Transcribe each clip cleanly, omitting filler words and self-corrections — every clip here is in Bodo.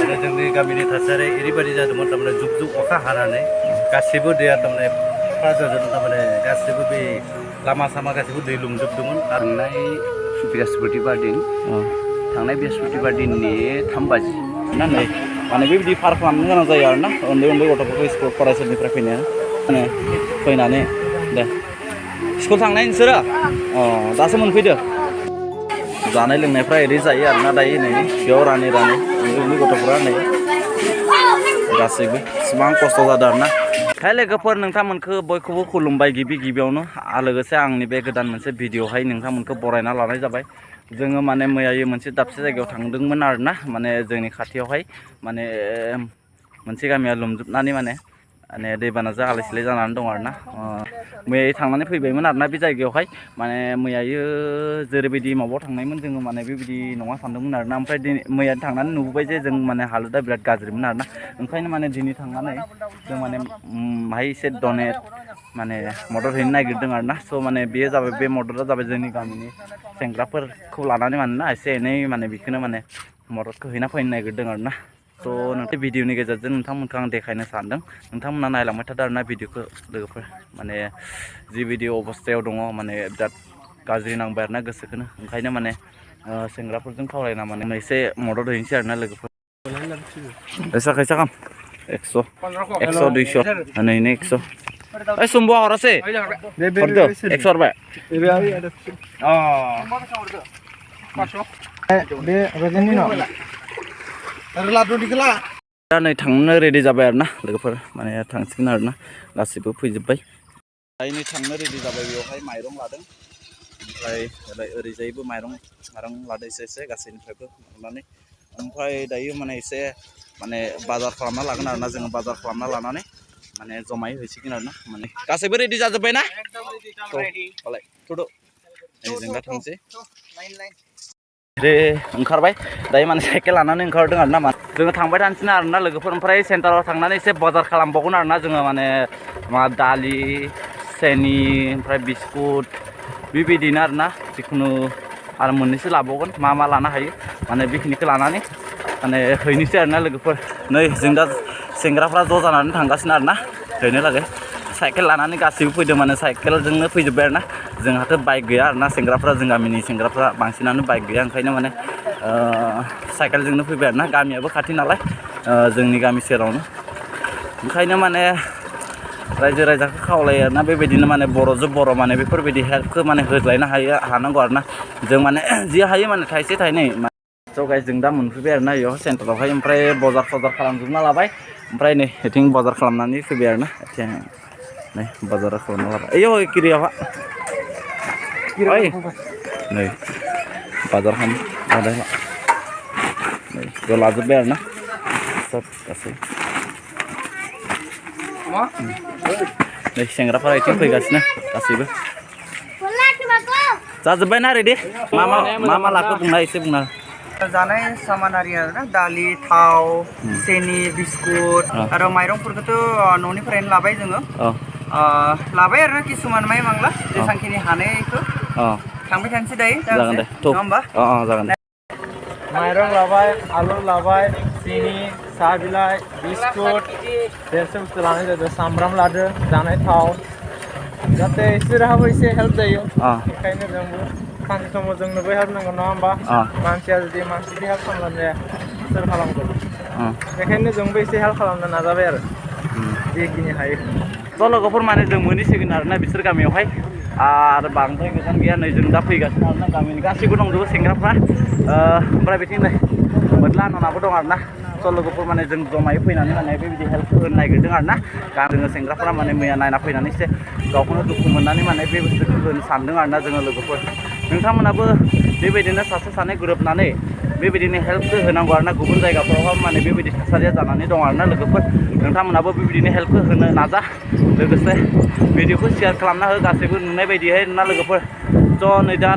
थारमाने जोंनि गामिनि थासारिया ओरैबायदि जादोंमोन थारमाने जुब जुब अखा हानानै गासिबो दैया थारमाने फाजाजों थारमाने गासिबो बे लामा सामा गासिबो दै लोमजोबदोंमोन। थांनाय बृहस्पतिबार दिन थांनाय बृहस्पतिबार दिननि 3 बाजि ना नै माने बेबायदि पार खालामनो गोनां जायो आरोना उन्दै उन्दै गथ'फोरखौ स्कुल फरायसालिनिफ्राय माने फैनानै दे स्कुल थांनाय नोंसोरो दासो मोनफैदो जानाय लोंनायफ्रा ओरै जायो आरोना दायो नै बेयाव रानै उन्दै उन्दै गथ'फोरा नै गासैबो इसिबां खस्थ' जादों आरोना। हाय लोगोफोर नोंथांमोनखौ बयखौबो खुलुमबाय गिबियावनो लोगोसे आंनि बे गोदान मोनसे भिडिअ'हाय नोंथांमोनखौ बरायना लानाय जाबाय। जोङो माने मैयायो मोनसे दाबसे जायगायाव थांदोंमोन आरोना माने जोंनि खाथियावहाय माने मोनसे गामिया लोमजोबनानै माने दैबानाजों आलाय सिलाय जानानै दं आरोना। मैयायो थांनानै फैबायमोन आरोना बे जायगायावहाय माने मैयायो जेरैबायदि माबायाव थांनायमोन जोङो माने बेबायदि नङा सानदोंमोन आरोना। ओमफ्राय मैया थांनानै नुबोबाय जे जों माने हालोदा बिराद गाज्रिमोन आरोना। ओंखायनो माने दिनै थांनानै जों माने बाहाय एसे डनेट माने मदद हैनो नागिरदों आरोना। स' माने बेयो जाबाय बे मददा जाबाय जोंनि गामिनि सेंग्राफोरखौ लानानै मानोना एसे एनै माने बेखौनो माने मददखौ हैना फैनो नागिरदों आरोना। स' नोंथां भिडिअनि गेजेरजों नोंथांमोनखौ आं देखायनो सानदों। नोंथांमोना नायलांबाय थादों आरोना भिडिअखौ लोगोफोर माने जिबायदि अबस्थायाव दङ माने बिराद गाज्रि नांबाय आरोना गोसोखौनो। ओंखायनो माने सेंग्राफोरजों खावलायना माने एसे मदद हैनोसै आरोना लोगोफोर। खायसा खाम 100 100 200 नैनो 100 ओइ सुम्बुआ हरासै हरदो 100 हरबाय दा नै थांनो रेडि जाबाय आरोना लोगोफोर माने थांसिगोन आरोना गासिबो फैजोब्बाय दायो नै थांनो रेडि जाबाय। बेवहाय माइरं लादों ओमफ्राय ओरैजायबो माइरं लादों एसे गासैनिफ्रायबो लानानै ओमफ्राय दायो माने एसे माने बाजार खालामना लागोन आरोना। जोङो बाजार खालामना लानानै माने जमायै हैसिगोन आरोना। माने गासैबो रेडि जाजोब्बाय ना थुदो जों दा थांसै ओंखारबाय दायो माने साइकेल लानानै ओंखारदों आरोना। जोङो थांबाय थानोसै आरोना लोगोफोर। ओमफ्राय सेन्टाराव थांनानै एसे बाजार खालामबावगोन आरोना जोङो माने दालि सेनि ओमफ्राय बिस्कुट बेबायदिनो आरोना जिखुनु आरो मोननैसो लाबावगोन मा लानो हायो माने बेखिनिखौ लानानै माने हैनोसै आरोना लोगोफोर। नै जों दा सेंग्राफ्रा ज' जानानै थांगासिनो आरोना हैनो लागै साइकेल लानानै गासैबो फैदों माने साइकेलजोंनो फैजोब्बाय आरोना। जोंहाथ' बाइक गैया आरोना सेंग्राफ्रा जों गामिनि सेंग्राफ्रा बांसिनानो बाइक गैया ओंखायनो माने साइकेलजोंनो फैबाय आरोना। गामियाबो खाथि नालाय जोंनि गामि सेरावनो ओंखायनो माने रायजो राजाखौ खावलायो आरोना बेबायदिनो माने बर'जों बर' माने बेफोरबायदि हेल्पखौ माने होज्लायनो हानांगौ आरोना। जों माने जि हायो माने थाइसे थाइनै स' गाइस जों दा मोनफैबाय आरोना बेयाव सेन्टारावहाय। ओमफ्राय बाजार खालामजोबना लाबाय ओमफ्राय नै बिथिं बाजार खालामनानै फैबाय आरोना। नै बाजार खालामना लाबाय ओइ किरियावहा नै बाजार खालामदों नै बेयाव लाजोब्बाय आरोना सब गासै नै सेंग्राफोरा बिथिं फैगासिनो गासैबो जाजोब्बायना रेडि मा लाखो बुंना एसे बुंना जानाय सामान आरि आरोना दालि थाव सेनि बिस्कुट आरो माइरंफोरखौथ' न'निफ्रायनो लाबाय जोङो लाबाय आरोना किसुमान माइ मांला जेसांखिनि हानायखौ थांबाय थानोसै दायो जागोन दे नङा होमबा जागोन दे माइरं लाबाय आलु लाबाय सिनि साहा बिलाइ बिस्कुट देरस' बुस्थु लानाय जादों सामब्राम लादो जानाय थाव जाहाथे इसोरहाबो एसे हेल्प जायो बेखायनो जोंबो सानसे समाव जोंनोबो हेल्प नांगौ नङा होमबा मानसिया जुदि मानसिनि हेल्प खालामनानै जाया सोर खालामगोन बेखायनो जोंबो एसे हेल्प खालामनो नाजाबाय आरो जेखिनि हायो। ज' लोगोफोर माने जों मोनहैसिगोन आरोना बिसोर गामियावहाय आरो बांद्राय गोजान गैया नै जों दा फैगासिनो आरोना गामिनि गासैबो दंजोबो सेंग्राफ्रा ओमफ्राय बिथिं नै मोदला ननाबो दं आरोना। स' लोगोफोर माने जों जमायै फैनानै माने बेबायदि हेल्प होनो नागिरदों आरोना। जोङो सेंग्राफ्रा माने मैया नायना फैनानै एसे गावखौनो दुखु मोननानै माने बे बुस्थुखौ होनो सानदों आरोना जोङो लोगोफोर। नोंथांमोनाबो बेबायदिनो सासे सानै गोरोबनानै बेबायदिनो हेल्पखौ होनांगौ आरोना। गुबुन जायगाफोरावहाय माने बेबायदि थासारिया जानानै दं आरोना लोगोफोर। नोंथांमोनाबो बेबायदिनो हेल्पखौ होनो नाजा लोगोसे भिडिअखौ शेयार खालामना हो गासैबो नुनाय बायदिहाय ना लोगोफोर। स' नै दा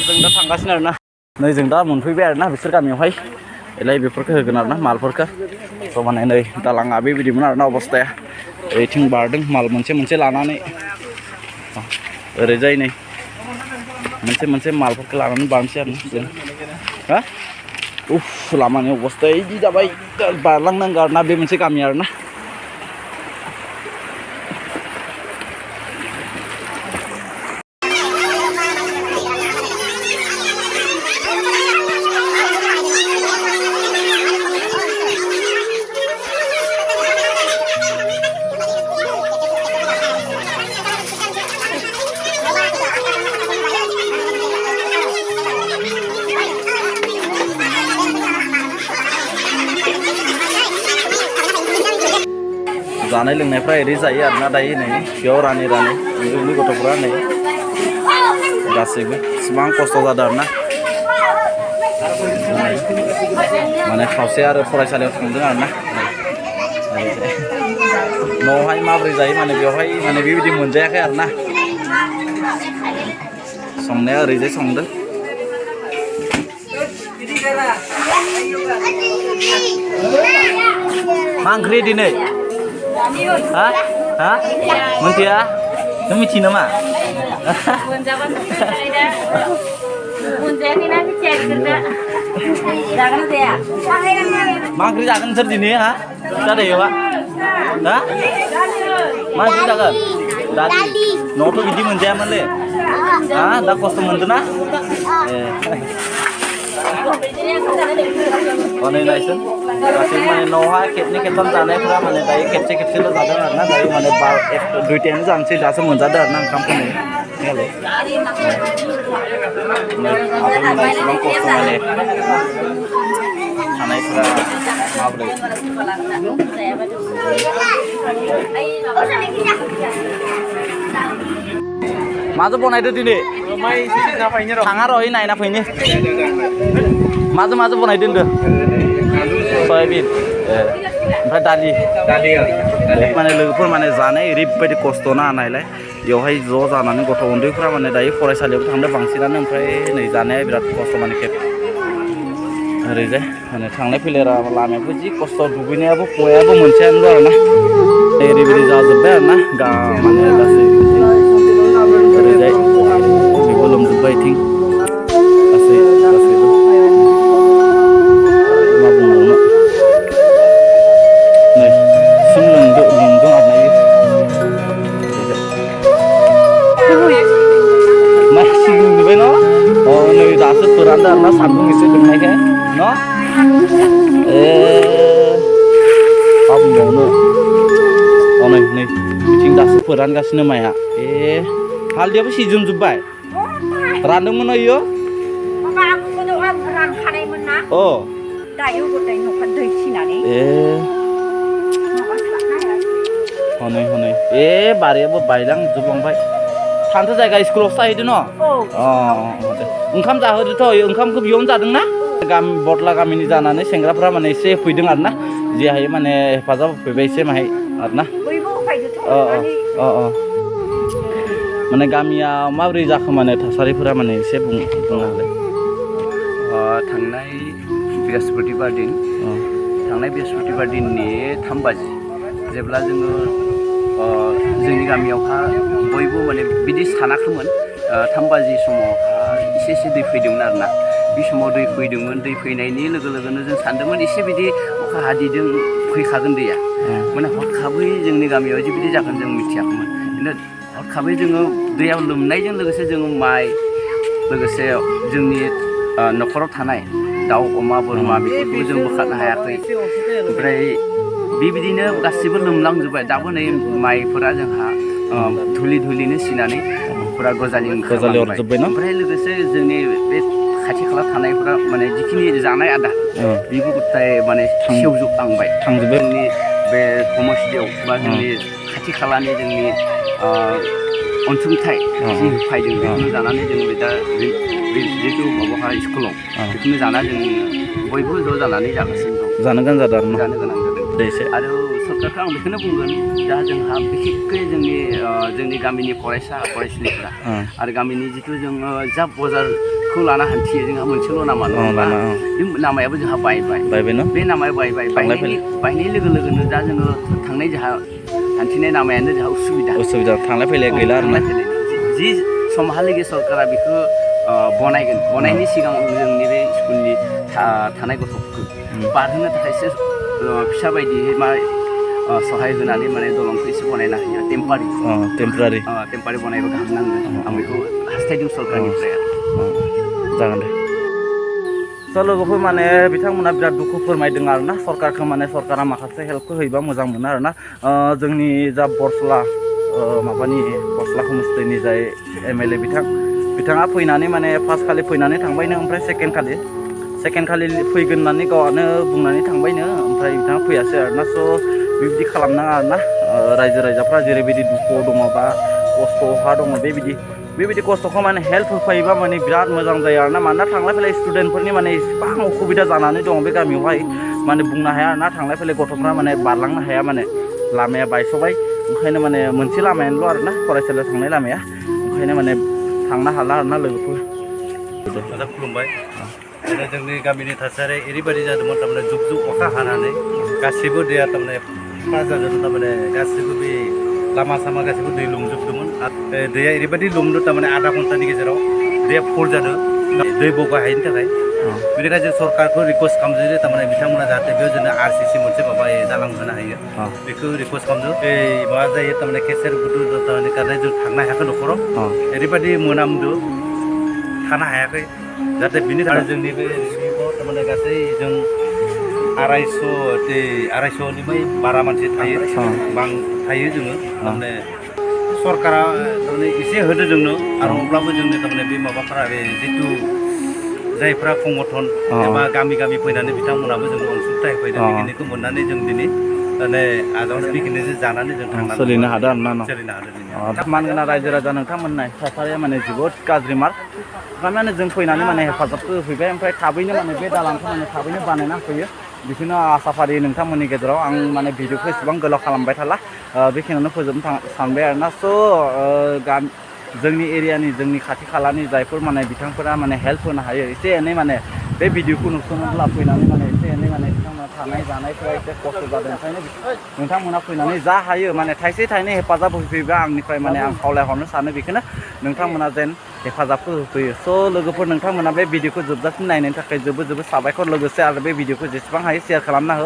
जों दा थांगासिनो आरोना। नै जों दा मोनफैबाय आरोना बिसोर गामियावहाय एलाय बेफोरखौ होगोन आरोना मालफोरखौ। स' माने नै दालाङा बेबायदिमोन आरोना अबस्थाया ओरैथिं बारदों माल मोनसे लानानै ओरैजाय नै मोनसे मालफोरखौ लानानै बारनोसै आरोना जों Uff, लामानि अबस्था इदि जाबाय बारलांनांगौ आरोना बे मोनसे गामि आरोना जानाय लोंनायफ्रा ओरै जायो आरोना दायो नै बेयाव रानै उन्दै गथ'फ्रा नै गासैबो इसिबां खस्थ' जादों आरोना माने खावसे आरो फरायसालियाव थांदों आरोना न'आवहाय माबोरै जायो माने बेवहाय माने बेबायदि मोनजायाखै आरोना संनाया ओरैजाय संदों मा ओंख्रि दिनै Hah? Hah? Muntia? Kamu Cina mah? Munja apa sih? Munja ini nanti cek kita. Jangan deh ya. Mangkri jangan serdini ha? Ada ya pak? Hah? Mangkri jangan? Dadi. Noto biji munja mana le? Hah? Dah kostum munja na? Còn này sân, cái mà nấu hai kẹp này kẹp con già này ra mà này đấy kẹp xe nó ra đó là đấy mà này bao đôi tiếng rằng chỉ đã xong muốn ra đời năng cắm cái này, nghe lấy, này, này mong cổ xong này, thằng này ra bao đấy, Masa pun ada di Mai sisi napa ini roh? Tangan roh ini napa ini? Masa pun ada di soybean, dali ya. Mana lepas mana zana rib pada kostona anai Yohai zo zana ni goto undi kura mana dai farasaliyam thangda bangsinan ओमफ्राय नै जानाया बिराद खस्थ माने खेब ओरैजाय माने थांनाय फैलायरा लामायाबो जि खस्थ दुगैनायाबो खयाबो मोनसेयानो आरोना ओरैबायदि जाजोब्बाय आरोना माने गासै ओरैजाय बेबो लोमजोब्बाय थिं गासैबो मा बुंबावनो नै सिं लोमदों आरोना masih gini no, oh ini dasar beranda lah sambung isi dengan kayak, no, apa mau oh nih, kucing dasar beranda kasih nama ya, hal dia apa sih jum jubai, random mana yo? Maka aku punya orang berang kare mana? Oh, Dayu gue tengok kan dari Cina nih. Honey, bari apa bayang jubang bay. Tante जायगा स्कुलाव जाहैदों न' ओंखाम जाहोदोथ' ओंखामखौ बेयावनो जादों ना गामि बटला गामिनि जानानै सेंग्राफ्रा माने एसे फैदों आरो ना जि हायो माने हेफाजाब होफैबाय एसे माहाय आरो ना माने गामिया माबोरै जाखो माने थासारिफोरा माने एसे बुंना होलाय थांनाय बृहस्पतिबार दिननि 3 बाजि जेब्ला जोङो जोंनि गामियावहा बयबो माने बिदि सानाखैमोन 3 बाजि समावहा एसे दै फैदोंमोन आरोना बे समाव दै फैदोंमोन दै फैनायनि लोगो लोगोनो जों सानदोंमोन एसे बिदि अखा हादिजों फैखागोन दैया माने हरखाबै जोंनि गामियाव जे बिदि जागोन जों मिथियाखैमोन खिन्थु हरखाबै जोङो दैयाव लोमनायजों लोगोसे जोङो माइ लोगोसे जोंनि न'खराव थानाय दाउ अमा बोरमा बेफोरखौ जों बोखारनो हायाखै ओमफ्राय बेबायदिनो गासिबो लोमलांजोब्बाय दाबो नै माइफोरा जोंहा धुलिनो सिनानै फुरा गजालि ओंखारलांजोब्बाय ओमफ्राय लोगोसे जोंनि बे खाथि खाला थानायफोरा माने जिखिनि जानाय आदार बेबो गथाय माने सेवजोबलांबाय जोंनि बे समस्थियाव बा जोंनि खाथि खालानि जोंनि अनसुंथाइ जि होफैदों बेखौनो जानानै जों दा जितु माबाहा स्कुलाव बेखौनो जाना जों बयबो ज' जानानै जागासिनो दं जानो गोनां जादों आरो जानो गोनां जादों आरो सरकारखौ आं बेखौनो बुंगोन दा जोंहा बिखेखकै जोंनि गामिनि फरायसा फरायसुलिफोरा आरो गामिनि जितु जोङो जा बजारखौ लाना हान्थियो जोंहा मोनसेल' लामा नङा बे लामायाबो जोंहा बायबाय न बे लामाया बायनाय लोगो लोगोनो दा जोङो थांनाय जोंहा हान्थिनाय लामायानो जोंहा उसुबिदा थांलाय फैलाय गैला आरो जि समहालागै सरकारा बेखौ बनायगोन बनायनि सिगां जोंनि बे स्कुलनि थानाय गथ'फोरखौ बारहोनो थाखायसो फिसा बायदि मा सहाय होनानै माने दलंखौ एसे बनायना होयो टेम्परारि बनायबा गाहाम नांगोन आं बेखौ हास्थायदों सरकारनिफ्राय जागोन दे स' लोगोफोर माने बिथांमोना बिराद दुखु फोरमायदों आरोना सरकारखौ माने सरकारा माखासे हेल्पखौ होयोबा मोजां मोनो आरोना जोंनि जा बरसला माबानि बरसला हमस्टेनि जाय MLA बिथाङा फैनानै माने फार्स्ट खालि फैनानै थांबायनो ओमफ्राय सेकेन्ड खालि फैगोन होननानै गावआनो बुंनानै थांबायनो ओमफ्राय बिथाङा फैयासै आरोना स' बेबायदि खालामनाङा आरोना रायजो राजाफ्रा जेरैबायदि दुखुआव दङ बा खस्थ'हा दङ बेबायदि खस्थ'खौ माने हेल्प होफैयोबा माने बिराद मोजां जायो आरोना मानोना थांलाय फैलाय स्टुडेन्टफोरनि माने इसेबां असुबिदा जानानै दङ बे गामियावहाय माने बुंनो हाया आरोना थांलाय फैलाय गथ'फ्रा माने बारलांनो हाया माने लामाया बायस'बाय ओंखायनो माने मोनसे लामायानोल' आरोना फरायसालियाव थांनाय लामाया ओंखायनो माने थांनो हाला आरोना लोगोफोर खुलुमबाय जोंनि गामिनि थासारिया ओरैबायदि जादोंमोन थारमाने जुब जुब अखा हानानै गासैबो दैया थारमाने फाजाजों थारमाने गासैबो बे लामा सामा गासैबो दै लोमजोबदोंमोन आरो दैया ओरैबायदि लोमदों थारमाने आधा घन्टानि गेजेराव दैया फुल जादों दै बगाहायैनि थाखाय बेनिखायनो जों सरकारखौ रिकुवेस्ट खालामदों जे थारमाने बिथांमोना जाहाथे बेयाव जोंनो RCC मोनसे माबा दालां होनो हायो बेखौ रिकुवेस्ट खालामदों माबा जायो थारमाने केसेर गुदु थारमाने कारणे जों थांनो हायाखै न'खराव ओरैबायदि मोनामदों थानो हायाखै जाहाथे बिनि थाखाय जोंनि बे थारमाने गासै जों 250निफ्राय बारा मानसि थायो थायो जोङो थारमाने सरकारा थारमाने एसे होदो जोंनो आरो अब्लाबो जोंनो थारमाने बे माबाफोरा बे जिथु जायफ्रा संगठन एबा गामि फैनानै बिथांमोनाबो जोंनो अनसुंथाइ होफैदों बेखिनिखौ मोननानै जों दिनै माने आजावनो बेखिनिजों जानानै जों थांनानै सोलिनो हादों आरोना सोलिनो हादों मानोना रायजो राजा नोंथांमोनना थासारिया माने जोबोद गाज्रि मार माने जों फैनानै माने हेफाजाबखौ होफैबाय ओमफ्राय थाबैनो माने बे दालांखौ माने थाबैनो बानायना होफैयो बेखौनो आसा फारियो नोंथांमोननि गेजेराव आं माने भिडिअखौ एसेबां गोलाव खालामबाय थाला बेखिनियावनो फोजोबनो सानबाय आरोना स' जोंनि एरियानि जोंनि खाथि खालानि जायफोर माने बिथांफोरा माने हेल्प होनो हायो एसे एनै माने बे भिडिअखौ नुसनोब्ला फैनानै माने एसे एनै माने बिथांमोना थानाय जानायफोरा एसे खस्थ' जादों ओंखायनो नोंथांमोना फैनानै जा हायो माने थाइसे थाइनै हेफाजाब होफैबा आंनिफ्राय माने आं खावलायहरनो सानो बेखौनो नोंथांमोना जेन हेफाजाबखौ होफैयो स' लोगोफोर नोंथांमोना बे भिडिअखौ जोबजासिम नायनायनि थाखाय जोबोद साबायखर लोगोसे आरो बे भिडिअखौ जेसेबां हायो शेयार खालामना हो